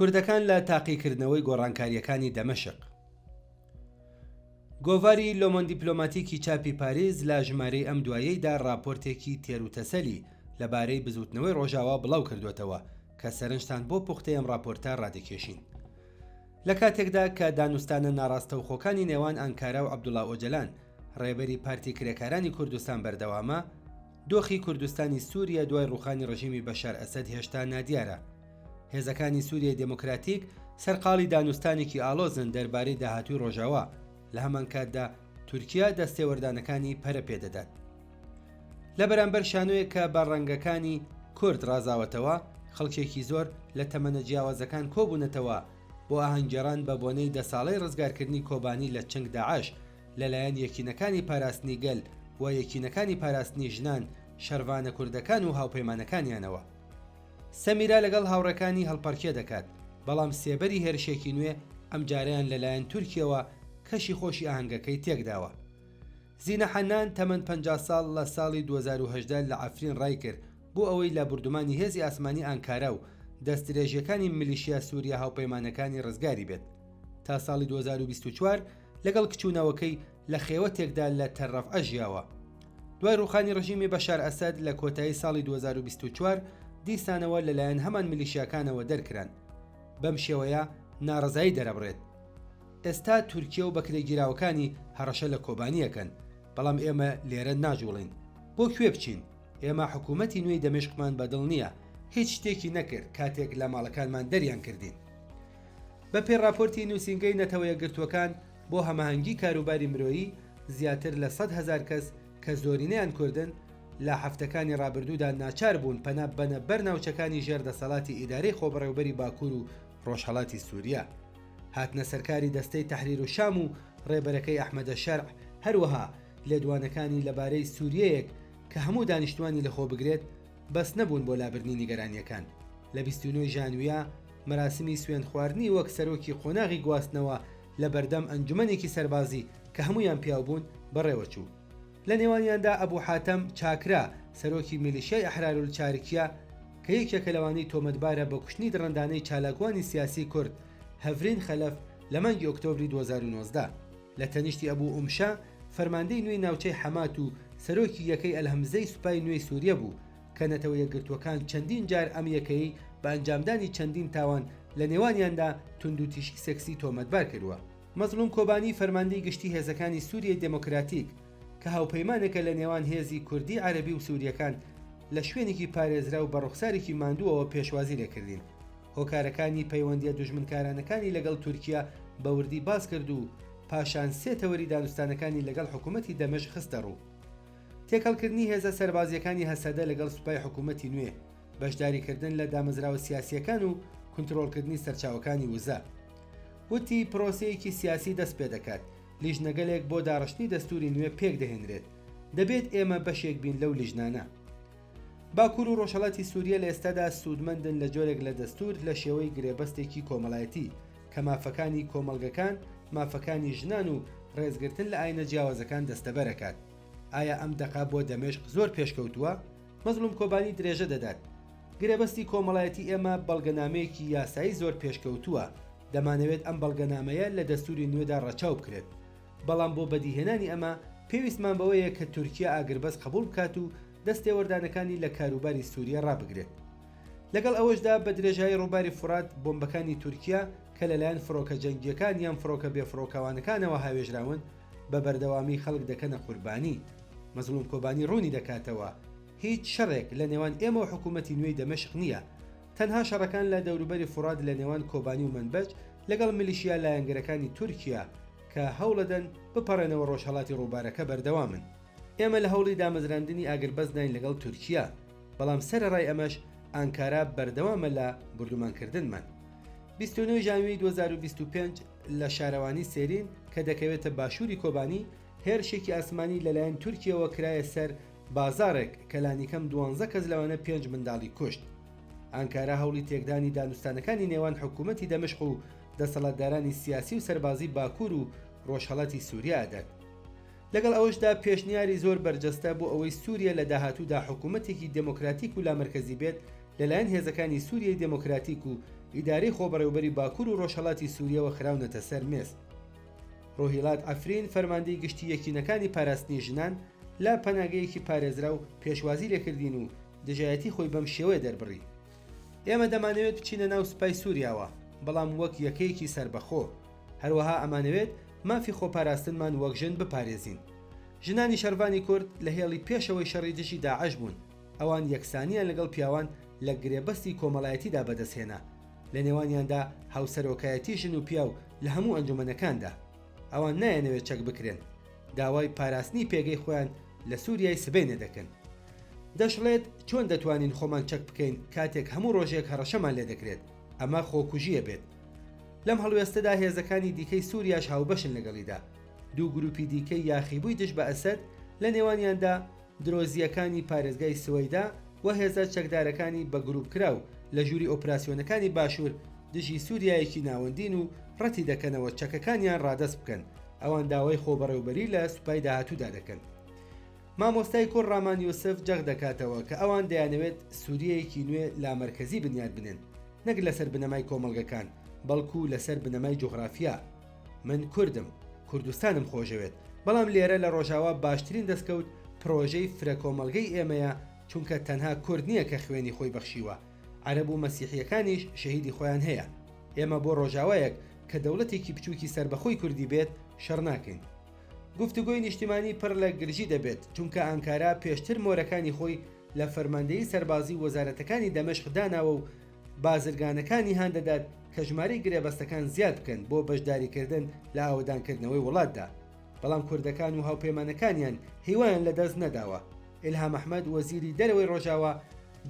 کوردەکان لە تاقیکردنەوەی گۆڕانکارییەکانی دەمشق. گۆڤاری لۆمۆند دیپلۆماتیکی چاپی پاریس لە ژمارەی ئەم دوایەیدا ڕاپۆرتێکی تێروتەسەلی لە بارەی بزووتنەوەی ڕۆژاوا بڵاو کردووەتەوە کە سەرنجتان بۆ پوختەی ئەم ڕاپۆرتە ڕادەکێشین. لە کاتێکدا کە دانوستانە ناڕاستەوخۆکانی نێوان ئانکارا و عەبدوڵا ئۆجەلان ڕێبەری پارتی کرێکارانی کوردستان بەردەوامە، دۆخی کوردستانی سووریە دوای ڕووخانی ڕژیمی بەشار ئەسەد هێشتا نادیارە. هێزەکانی سووریای دێموکراتیک سەرقاڵی دانوستانێکی ئاڵۆزن دەربارەی داهاتووی ڕۆژاوا، لە هەمانکاتدا تورکیا دەستێوەردانەکانی پەرە پێدەدات. لە بەرامبەر شانۆیەک کە بە ڕەنگەکانی کورد ڕازاوەتەوە، خەڵکێکی زۆر لە تەمەنە جیاوازەکان کۆبوونەتەوە بۆ ئاهەنگگێڕان بە بۆنەی دە ساڵەی ڕزگارکردنی کۆبانی لە چنگ داعش لەلایەن یەکینەکانی پاراستنی گەل و یەکینەکانی پاراستنی ژنان، شەرڤانە کوردەکان و هاوپەیمانەکانیانەوە. سەمیرا لەگەڵ هاوڕێکانی هەڵپەڕکێ دەکات، بەڵام سێبەری هێرشێکی نوێ، ئەمجارەیان لەلایەن تورکیەوە، کەشی خۆشی ئاهەنگەکەی تێکداوە. زینە حەنان، تەمەن 50 ساڵ، لە ساڵی 2018 لە عەفرین ڕایکرد بۆ ئەوەی لە بوردومانی هێزی ئاسمانی ئانکارا و دەستدرێژییەکانی میلیشیا سوریە هاوپەیمانەکانی ڕزگاری بێت. تا ساڵی 2024 لەگەڵ کچ و نەوەکەی لە خێوەتێکدا لە تەل ڕەفعە ژیاوە. دوای ڕووخانی ڕژیمی بەشار ئەسەد لە کۆتایی ساڵی 2024 دیسانەوە لەلایەن هەمان میلیشیاکانەوە دەرکران. بەم شێوەیە ناڕەزایی دەرەبڕێت. ئێستا تورکیە و بەکرێگیراوەکانی هەڕەشە لە کۆبانی ئەکەن، بەڵام ئێمە لێرە ناجوڵێین. بۆ کوێ بچین؟ ئێمە حکوومەتی نوێی دەمشقمان بە دڵ نییە، هیچ شتێکی نەکرد کاتێک لە ماڵەکانمان دەریان کردین. بەپێی ڕاپۆرتی نووسینگەی نەتەوە یەکگرتووەکان بۆ هەماهەنگی کاروباری مرۆیی، زیاتر لە 100,000 کەس کە زۆرینەیان کوردن، لە هەفتەکانی ڕابردوودا ناچار بوون پەنا ببەنە بەر ناوچەکانی ژێر دەسەڵاتی ئیدارەی خۆبەڕێوبەری باکوور و ڕۆژهەڵاتی سووریا. هاتنە سەرکاری دەستەی تەحریرولشام و ڕێبەرەکەی ئەحمەدە شەرع، هەروەها لێدوانەکانی لەبارەی سووریەیەک کە هەموو دانیشتوانی لەخۆ بگرێت، بەس نەبوون بۆ لابردنی نیگەرانییەکان. لە 29 ژانویە مەراسمی سوێندخواردنی وەک سەرۆکی قۆناغی گواستنەوە لە بەردەم ئەنجومەنێکی سەربازی کە هەموویان پیاو بوون بەڕێوەچوو. لە نێوانیاندا ئەبو حاتەم چاکرا، سەرۆکی میلیشیای ئەحرارولچارکیە کە یەکێکە لەوانەی تۆمەتبارە بە کوشتنی دڕندانەی چالاکوانی سیاسی کورد هەڤرین خەلەف لە مانگی ئۆکتۆبری 2019. لە تەنیشتی ئەبو ئومشە، فەرماندەی نوێی ناوچەی حەمات و سەرۆکی یەکەی ئەلهەمزەی سوپای نوێی سوریە بوو کە نەتەوە یەکگرتووەکان چەندین جار ئەم یەکەیەی بە ئەنجامدانی چەندین تاوان لە نێوانیاندا توندوتیژی سێکسی تۆمەتبار کردووە. مەزڵوم کۆبانی فەرماندەی گشتی هێزەکانی سوریەی دێمۆکراتیک کە هاوپەیمانێکە لە نێوان هێزی کوردی عەرەبی و سوریەکان لە شوێنێکی پارێزراو بە ڕوخسارێکی ماندووەوە پێشوازی لێکردین هۆکارەکانی پەیوەندیە دوژمنکارانەکانی لەگەڵ تورکیە بە وردی باس کرد و پاشان سێ تەوەری دانوستانەکانی لەگەڵ حکوومەتی دەمشق خستە ڕوو. تێکەڵکردنی هێزە سەربازییەکانی هەسەدە لەگەڵ سوپای حکوومەتی نوێ، بەشداریکردن لە دامەزراوە سیاسییەکان و کونترۆڵکردنی سەرچاوەکانی وزە. وتی، پرۆسەیەکی سیاسی دەست پێدەکات، لیژنەگەلێک بۆ داڕشتنی دەستووری نوێ پێکدەهێنرێت، دەبێت ئێمە بەشێک بین لەو لیژنانە. باکوور و ڕۆژهەڵاتی سووریە لە ئێستادا سوودمەندن لە جۆرێک لە دەستوور لە شێوەی گرێبەستێکی کۆمەڵایەتی کە مافەکانی کۆمەڵگەکان، مافەکانی ژنان و ڕێزگرتن لە ئاینە جیاوازەکان دەستەبەرەکات. ئایا ئەم دەقە بۆ دەمشق زۆر پێشکەوتووە؟ مەزڵوم کۆبانی درێژە دەدات، گرێبەستی کۆمەڵایەتی ئێمە بەڵگەنامەیەکی یاسایی زۆر پێشکەوتووە، دەمانەوێت ئەم بەڵگەنامەیە لە دەستووری نوێدا ڕەچاو بکرێت. بەڵام بۆ بەدیهێنانی ئەمە پێویستمان بەوەیە کە تورکیا ئاگربەست قبوڵ بکات و دەستێوەردانەکانی لە کاروباری سوریە ڕابگرێت. لەگەڵ ئەوەشدا بە درێژایی ڕووباری فورات بۆمبەکانی تورکیا کە لەلایەن فڕۆکە جەنگییەکان یان فڕۆکە بێفڕۆکەوانەکانەوە هاوێژراون بە بەردەوامی خەڵک دەکەنە قوربانی. مەزڵوم کۆبانی ڕوونی دەکاتەوە، هیچ شەڕێک لە نێوان ئێمە و حکوومەتی نوێی دەمشق نییە. تەنها شەڕەکان لە دەوروبەری فورات لە نێوان کۆبانی و مەنبەج لەگەڵ میلیشیا لایەنگرەکانی تورکیا کە هەوڵەدەن بپەڕێنەوە ڕۆژهەڵاتی ڕووبارەکە بەردەوامن. ئێمە لە هەوڵی دامەزراندنی ئاگربەستداین لەگەڵ تورکیا، بەڵام سەرەڕای ئەمەش ئانکارا بەردەوامە لە بوردومانکردنمان. 29 ژانویەی 2025 لە شارەوانی سێرین کە دەکەوێتە باشووری کۆبانی، هێرشێکی ئاسمانی لەلایەن تورکیەوە کرایە سەر بازاڕێک کە لانیکەم دوانزە کەس لەوانە پێنج منداڵی کوشت. ئانکارا هەوڵی تێکدانی دانوستانەکانی نێوان حکوومەتی دەمشق و دەسەڵاتدارانی سیاسی و سەربازی باکوور و ڕۆژهەڵاتی سووریا ئەدات. لەگەڵ ئەوەشدا پێشنیاری زۆر بەرجەستە بۆ ئەوەی سووریە لە داهاتوودا حکوومەتێکی دێمۆکراتیک و لامەرکەزی بێت لەلایەن هێزەکانی سووریەی دێمۆکراتیک و ئیدارەی خۆبەڕێوبەری باکوور و ڕۆژهەڵاتی سووریەوە خراونەتە سەر مێز. ڕۆهیڵات عەفرین فەرماندەی گشتی یەکینەکانی پاراستنی ژنان لە پەناگەیەکی پارێزراو پێشوازی لێکردین و دژایەتی خۆی بەم شێوەیە دەربڕی، ئێمە دەمانەوێت بچینە ناو سوپای سووریاوە، بەڵام وەک یەکەیەکی سەربەخۆ. هەروەها ئەمانەوێت مافی خۆپاراستنمان وەک ژن بپارێزین. ژنانی شەڕڤانی کورد لە هێڵی پێشەوەی شەڕی دژی داعش بوون، ئەوان یەکسانییان لەگەڵ پیاوان لە گرێبەستی کۆمەڵایەتیدا بەدەستهێنا، لە نێوانیاندا هاوسەرۆکایەتی ژن و پیاو لە هەموو ئەنجومەنەکاندا. ئەوان نایانەوێت چەک بکرێن، داوای پاراستنی پێگەی خۆیان لە سوریای سبەینێ دەکەن. دەشڵێت، چۆن دەتوانین خۆمان چەک بکەین کاتێک هەموو ڕۆژێک هەڕەشەمان لێدەکرێت، ئەمە خۆکوژییە بێت. لەم هەڵوێستەدا هێزەکانی دیکەی سوریاش هاوبەشن لەگەڵیدا. دوو گروپی دیکەی یاخیبووی دژ بە ئەسەد، لە نێوانیاندا درۆزییەکانی پارێزگای سوەیدا و هێزە چەکدارەکانی بە گروپکراو لە ژووری ئۆپراسیۆنەکانی باشوور دژی سوریایەکی ناوەندین و ڕەتی دەکەنەوە چەکەکانیان ڕادەست بکەن، ئەوان داوای خۆبەڕێوبەری لە سوپای داهاتوودا دەکەن. مامۆستای کوڕ ڕامان یوسف جەخت دەکاتەوە کە ئەوان دەیانەوێت سوریەیەکی نوێ لامەرکەزی بنیات بنێن، نەک لەسەر بنەمای کۆمەڵگەکان، بەڵکو لەسەر بنەمای جوغرافیا. من کوردم، کوردستانم خۆشەوێت، بەڵام لێرە لە ڕۆژاوا باشترین دەستکەوت پرۆژەی فرە کۆمەڵگەی ئێمەیە، چونکە تەنها کورد نییە کە خوێنی خۆی بەخشیوە، عەرەب و مەسیحییەکانیش شەهیدی خۆیان هەیە. ئێمە بۆ ڕۆژاوایەک کە دەوڵەتێکی بچووکی سەربەخۆی کوردی بێت شەڕ ناکەین. گفتوگۆی نیشتیمانی پڕ لە گرژی دەبێت، چونکە ئانکارا پێشتر مۆرەکانی خۆی لە فەرماندەیی سەربازی و وەزارەتەکانی دەمشق داناوە و بازرگانەکانی هان دەدات کە ژمارەی گرێبەستەکان زیاد بکەن بۆ بەشداریکردن لە ئاوەدانکردنەوەی وڵاتدا. بەڵام کوردەکان و هاوپەیمانەکانیان هیوایان لەدەست نەداوە. ئیلهام ئەحمەد وەزیری دەرەوەی ڕۆژاوا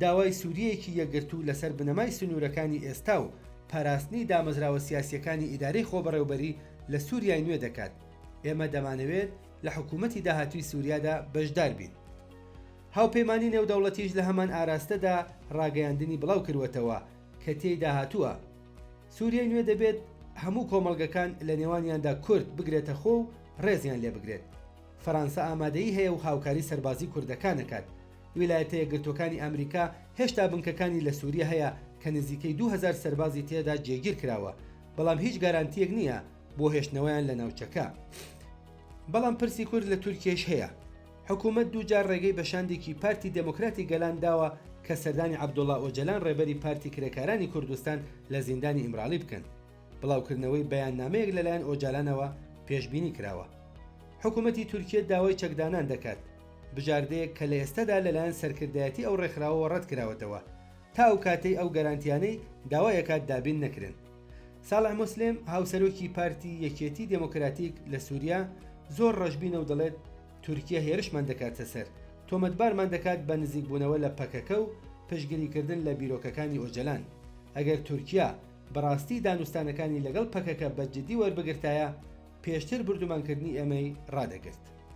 داوای سوریەیەکی یەکگرتوو لەسەر بنەمای سنوورەکانی ئێستا و پاراستنی دامەزراوە سیاسییەکانی ئیدارەی خۆبەڕێوبەری لە سوریای نوێ دەکات، ئێمە دەمانەوێت لە حکوومەتی داهاتووی سوریادا بەشدار بین. هاوپەیمانی نێودەوڵەتیش لە هەمان ئاراستەدا ڕاگەیاندنی بڵاو کروەتەوە کە تێیدا هاتووە، سوریای نوێ دەبێت هەموو کۆمەڵگەکان لە نێوانیاندا کورد بگرێتە خۆ و ڕێزیان لێ بگرێت. فەرانسە ئامادەیی هەیە و هاوکاری سەربازی کوردەکان ئەکات. ویلایەتە یەکگرتووەکانی ئەمریکا هێشتا بنکەکانی لە سوریە هەیە کە نزیکەی 2000 سەربازی تێدا جێگیر کراوە، بەڵام هیچ گارانتییەک نییە بۆ هێشتنەوەیان لە ناوچەکە. بەڵام پرسی کورد لە تورکیەیش هەیە. حکوومەت دووجار ڕێگەی بە شاندێکی پارتی دێمۆکراتی گەلان داوە کە سەردانی عەبدوڵا ئۆجەلان ڕێبەری پارتی کرێکارانی کوردستان لە زیندانی ئیمراڵی بکەن. بڵاوکردنەوەی بەیاننامەیەک لەلایەن ئۆجالانەوە پێشبینی کراوە. حکوومەتی تورکیە داوای چەکدانان دەکات، بژاردەیەک کە لە ئێستادا لەلایەن سەرکردایەتی ئەو ڕێکخراوەوە ڕەتکراوەتەوە، تا ئەو کاتەی ئەو گەرانتیانەی داوای ئەکات دابین نەکرێن. ساڵح موسلیم، هاوسەرۆکی پارتی یەکێتی دێمۆکراتیک لە سوریا، زۆر ڕەشبینە و دەڵێت، تورکیە هێرشمان دەکاتە سەر، تۆمەتبارمان دەکات بە نزیکبوونەوە لە پەکەکە و پشتگریکردن لە بیرۆکەکانی ئۆجەلان. ئەگەر تورکیا بەڕاستی دانوستانەکانی لەگەڵ پەکەکە بە جدی وەربگرتایە، پێشتر بوردومانکردنی ئێمەی ڕادەگرت.